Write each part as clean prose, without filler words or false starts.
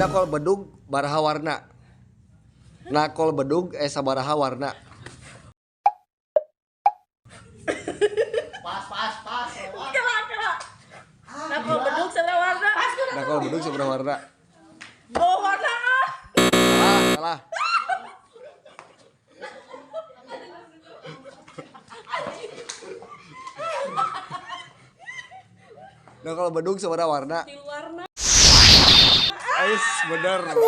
Nakol bedug baraha warna? Nakol bedug sabaraha warna? Pas pas pas. Kela kela. Nakol bedug sabaraha warna? Nakol bedug sabaraha warna? Oh, warna. Salah, salah. Nakol bedug sabaraha warna? Tilu warna. Ais, bener. Banyak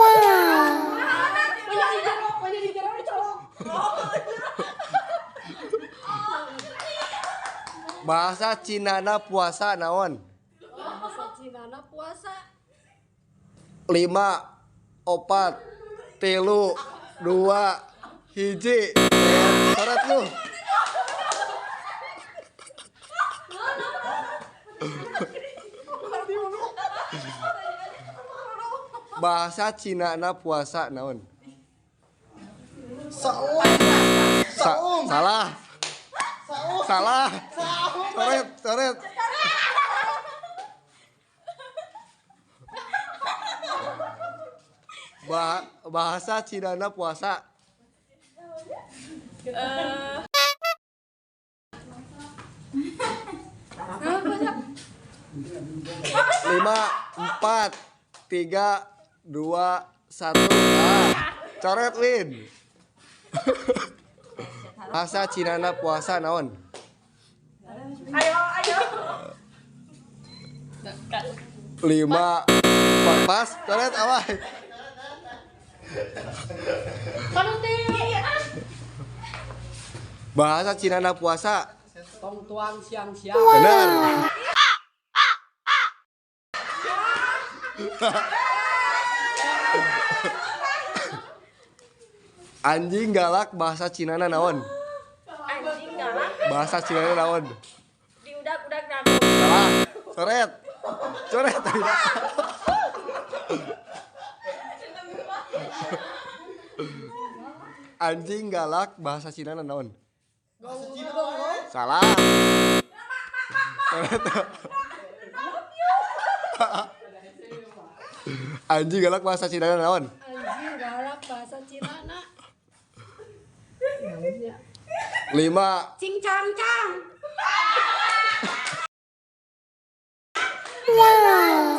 di jero, banyak di jero dicolok. Bahasa Cinana puasa naon? Bahasa Cinana puasa. 5, 4, 3, 2, 1. Coret lu. Bahasa Cinana puasa naon? Saum. Saum. Salah. Saum. Salah. Saum. Coret, coret. Bahasa Cinana puasa. Lima, 4, 3, 2, 1. Ah, coret Win. Bahasa Cinana puasa naon? Ayo, ayo. 5, 4, pas, coret awal. Bahasa Cinana puasa. Tong tuang siang-siang. Benar. Anjing galak bahasa Cinana naon? Anjing galak. Bahasa Cinana naon? Diudak-udak naon. Salah. Coret. Coret. Anjing galak bahasa Cinana naon? Salah. Coret. Anjing galak bahasa Cinana naon? Anjing galak bahasa Cinana. 5. Cing cang cang.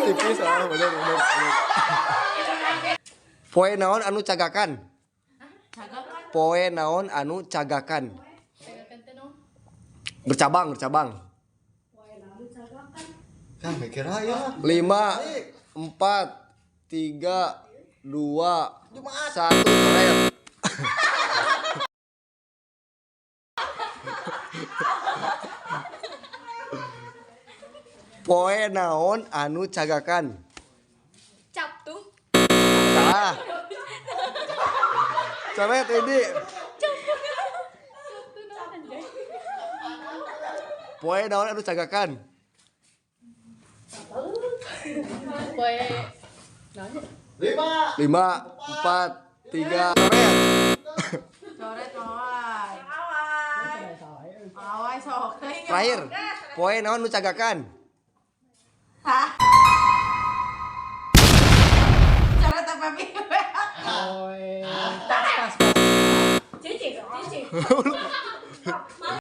Tipis, oh, bener, bener, bener. Poe naon anu cagakan? Poe naon anu cagakan? Bercabang, bercabang. Kan mikir aja. 5, 4, 3, 2, 1, coret. Poe naon anu cagakan? Cap tuh. Salah. Coret ini. Poe naon anu cagakan? Poe 5, 5, 4, 3, coret. Coret mawai. Mawai sok. Terakhir, poe naon nu cagakan? Hah? Coret apa piwe? Poe tas tas. Cicing, cicing.